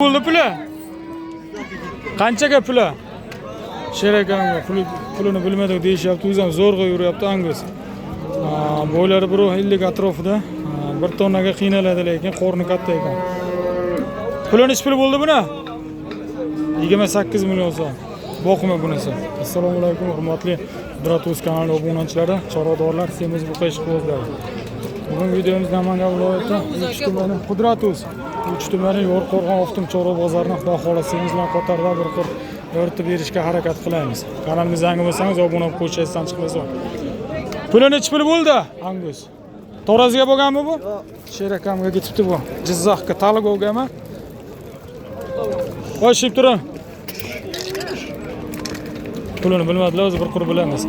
Bo'ldi puli? Qanchaga puli? Sher akanga pulini bilmadik deyishyapti, o'zi ham zo'rg'a yuryapti Angus. Bo'ylari 1,50 atrofida. 1 tonnaga qiynaladi, lekin qorni katta ekan. Puli nechi pul bo'ldi buni? 28 million so'm. Boqma bunisi. Assalomu alaykum, hurmatli Qudrat Uz kanali obunachilari, chorvadorlar, semiz buqa ishqibozlari. Bugun videomiz Namangan viloyati Uch tumani Qudrat Uz Uch tumani Yo'rqo'rg'on Oftim chorva bozorini xudo xohlasa semizlar qatorida bir qur yoritib berishga harakat qilamiz. Kanalimizga yangi bo'lsangiz obuna bo'lib qo'yish esdan chiqmasin. Puli nechi pul bo'ldi? Angus. Tarazga bo'lganmi bu? Sher akamga ketibdi bu. Jizzaxga, Talgovgami? Qo'shib turing. Pulini bilmadilar, o'zi bir qur bilamiz.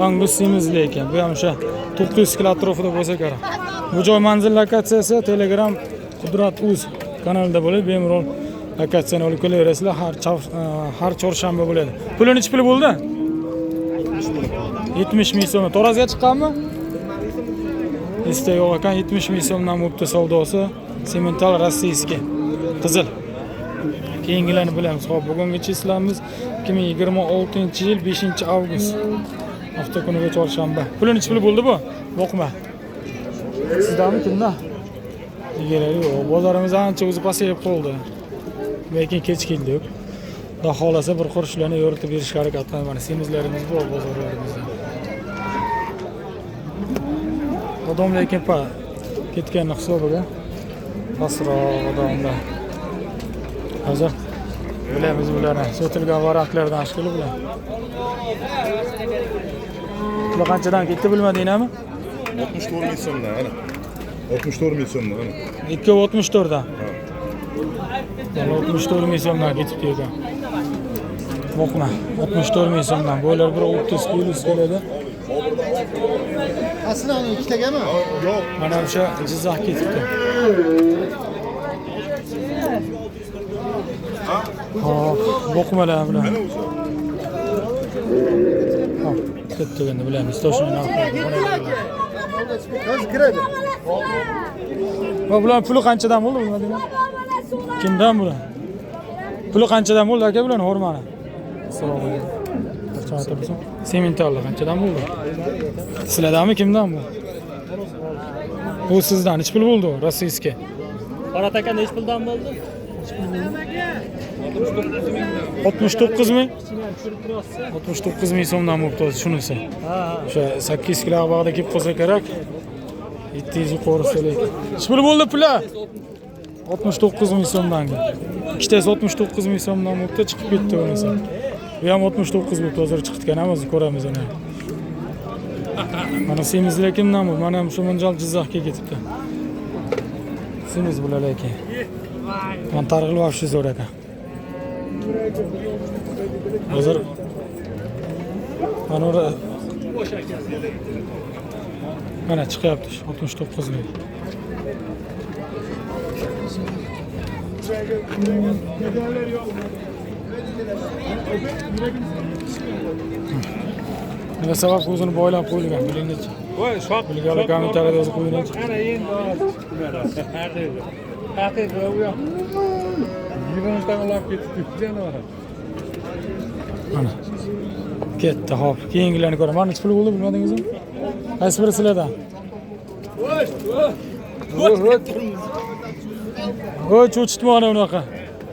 Angus semizli ekan. Bu ham o'sha 900 kilo atrofida bo'lsa kerak. Bu joy manzil lokatsiyasi Telegram Qudrat Uz kanalida bo'ladi. Bemalol lokatsiyani olib kelaverasizlar. Har chorshanba bo'ladi. Puli nechi pul bo'ldi? 70 ming so'm. Tarazga chiqqanmi? Esda yo'q ekan. 70 ming so'mdan bo'libdi savdosi. Semental российский. Qizil. Keyingilarni bilamiz. Xo'p, bugungi chislamiz 2026-yil 5-avgust. Hafta kuniga chorshanba. Puli nechi pul bo'ldi bu? Boqma. Sizdami, kimda? Egalari yo'q. Bozorimiz ancha o'zi pasayib qoldi. Lekin kech keldik. Xudo xohlasa bir qur shularni yoritib berishga harakat qilaman. Mana semizlarimiz bor bozorlarimizda. Odam lekin pa ketganini hisobiga pastroq odamlar. Hozir bilamiz bularni. Sotilgan varaqlardan shekilli bular. Bular qanchadan ketdi bilmadingmi? 64 ming so'mdan ana. 64 ming so'mdan ana. 2,64 dan. Mana 64 ming so'mdan ketibdi ekan. Boqma, 64 ming so'mdan. Bo'ylar bir 30 plus keladi. Aslida uni ikkitagami? Yo'q. Mana o'sha Jizzax ketibdi. Hop, boqmalar bilan. Mana o'zi. Hop, ketdi endi bilamiz. Toshini narxini. Hozir kiradi. Va bular puli qanchadan bo'ldi bilmadingmi? Kimdan bular? Puli qanchadan bo'ldi aka bularni xurmani? Assalomu alaykum. Qancha? Sementalli qanchadan bo'ldi? Sizlardanmi, kimdan bu? Bu sizdan nechi pul bo'ldi u rossiyskiy? Qorat aka nechi puldan bo'ldi? 69 ming? 69 ming so'mdan bo'libdi o'zi shunisi. O'sha 8 kilo bag'da kelib qolsa kerak. 700 yuqorisi lekin. Nechi pul bo'ldi puli? 69 ming so'mdan. Ikkitasi 69 ming so'mdan bo'libdi, chiqib ketdi unisi. Bu ham 69 bo'libdi, hozir chiqitgan ham hozir ko'ramiz uni. Mana semizlar kimdan bu? Mana ham shu Munjal Jizzaxga ketibdi. Semiz bular lekin. Mana targ'il вообще zo'r ekan. Hozir mana mana chiqyapti shu 69 ming. Nima sabab o'zini boylab qo'yilgan bilingizchi. Voy, shoq. Bilganlar kommentariyada yozib qo'yinglar. Ana endi hozir. Haqiqiy u yoq. 20 ta ulab ketibdi jonivor. Mana. Ketdi, hop. Keyingilarni ko'raman. Mana nechi pul bo'ldi bilmadingizmi? Qaysi biri sizlardan? Voy, cho'chitma ana unaqa.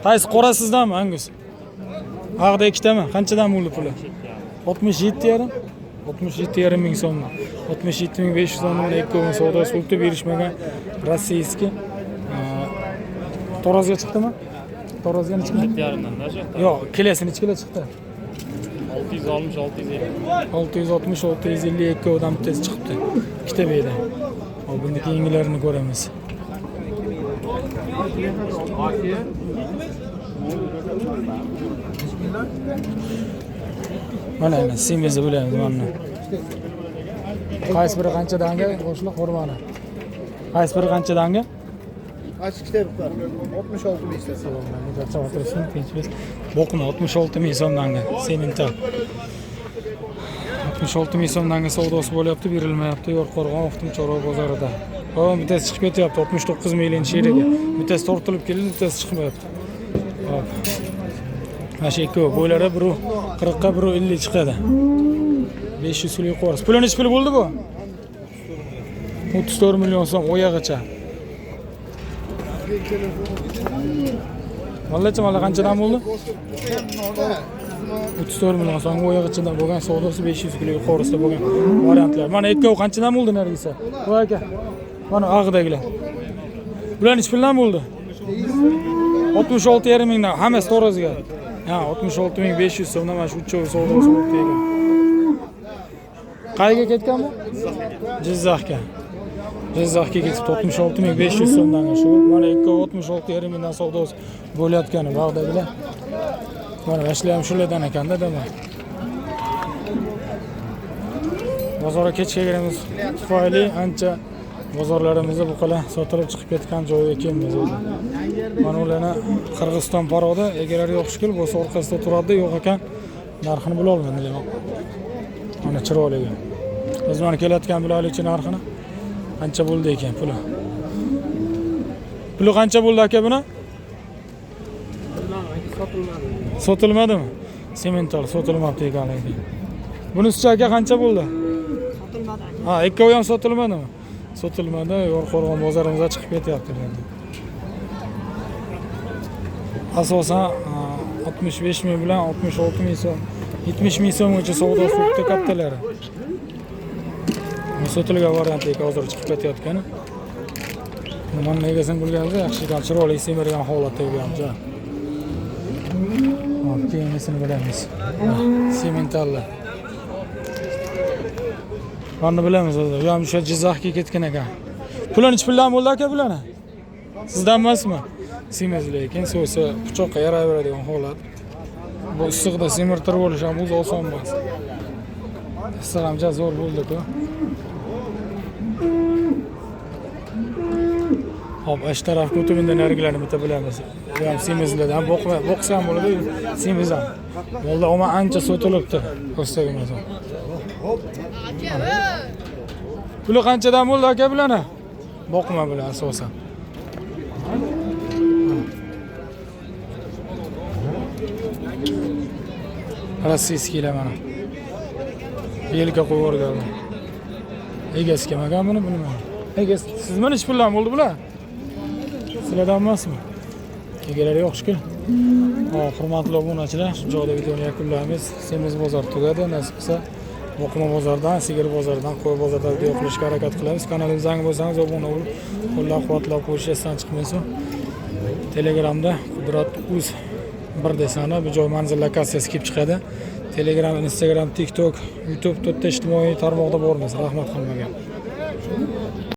Qaysi qora sizdanmi, Angus? Ag'da ikkitami? Qanchadan bo'ldi puli? 67,5. 67,5 ming so'mdan. 67 500 so'mdan ikkovini savdosi bo'libdi, berishmagan rossiyskiy. Tarazga chiqdimi? Tarazga nechi kilo? Yarimdan даже. Yo'q, kilosi nechi kilo chiqdi? 660 650. 660 650 ikkovidan bittasi chiqibdi. Ikkita beyda. Hop, buni keyingilarini ko'ramiz. Mana endi semizni bilamiz mana. Qaysi biri qanchadanga? Qo'shliq xurmani. Qaysi biri qanchadanga? Aç ikkita buqar. 66 ming so'm. Boqma 66 ming so'mdanga semental. 66 ming so'mdanga savdosi bo'lyapti, berilmayapti Yo'rqo'rg'on Oftim chorva bozorida. Hop, bittasi chiqib ketyapti 69 minglik sherigi. Bittasi tortilib keldi, bittasi chiqmayapti. Hop. Mana shu ikkovi bo'ylari 1.40 ga 1.50 chiqadi. 500 kilo yuqorisi. Puli nechi pul bo'ldi bu? 34 million so'm oyog'icha. Vallachi malla qanchadan bo'ldi? 34 million so'm oyog'ichadan bo'lgan savdosi 500 kilo yuqorisida bo'lgan variantlar. Mana ikkovi qanchadan bo'ldi nargisi? Bu aka. Mana og'idagilar. Bular nechi puldan bo'ldi? 66,5 mingdan hammasi to'g'risiga. Ha, 66,500 so'mdan mana shu uchovi savdosi bo'libdi ekan. Qayerga ketgan bu? Jizzaxga. Jizzaxga ketib 66,500 so'mdan shu. Mana ikkovi 66,5 mingdan savdosi bo'layotgani bag'dagilar. Mana shular ham shulardan ekanda demak. Bozorga kech kelganimiz tufayli ancha bozorlarimizda bu qala sotilib chiqib ketgan joyiga kelamiz o'zi. Mana ularni Qirg'iziston paroda egalari yo'q shukr, bo'lsa orqasida turadi, yo'q ekan narxini bila olmadim. Mana chiroyligi. Biz mana kelayotgan bilaylikchi narxini qancha bo'ldi ekan puli. Puli qancha bo'ldi aka buni? Sotilmadimi? Semental sotilmabdi ekan lekin. Bunisichi aka qancha bo'ldi? Sotilmadi. Ha, ikkovi ham sotilmadimi? Sotilmadi, Yorqo'rg'on bozorimizda chiqib ketyapti endi. Asosan 65 ming bilan 66 ming so'm, 70 ming so'mgacha savdo so'tda kattalari. Bu sotilgan variant ekan hozir chiqib ketayotgani. Nimani egasini bilganimizda yaxshi ekan, chiroyli semirgan holatda bu ham. Hop, keyingisini bilamiz. Sementallar. Mana bilamiz o'zi. Bu ham o'sha Jizzaxga ketgan ekan. Puli nechi puldan bo'ldi aka bularni? Sizdan emasmi? Semiz lekin so'ysa pichoqqa yarayveradigan holat. Bu issiqda semirtirib olish ham o'zi oson emas. Issiq ham juda zo'r bo'ldi-ku. Hop, shu tarafga o'tib endi narigilarni bitta bilamiz. Bu ham semizlardan boqsa ham bo'ladi, semiz ham. Molda omma ancha sotilibdi. Ko'rsatamiz. Puli qanchadan bo'ldi aka bularni? Boqma bular asosan. Rossiyskiylar mana. Yelka qo'yib yuborganlar. Egasi kim ekan buni bilmayman. Egasi sizmi nechi puldan bo'ldi bular? Sizlardan emasmi? Egalari yo'q shukr. Hop, hurmatli obunachilar, shu joyda videoni yakunlaymiz. Semiz bozor tugadi, nasib qilsa Boqma bozoridan, sigir bozoridan, qo'y bozoridan video qilishga harakat qilamiz. Kanalimizga yangi bo'lsangiz obuna bo'lib, qo'llab-quvvatlab qo'yish esdan chiqmasin. Telegramda Qudrat Uz 1 desani bu joy manzil lokatsiyasi kelib chiqadi. Telegram, Instagram, TikTok, YouTube to'rtta ijtimoiy tarmoqda bormiz. Rahmat hammaga.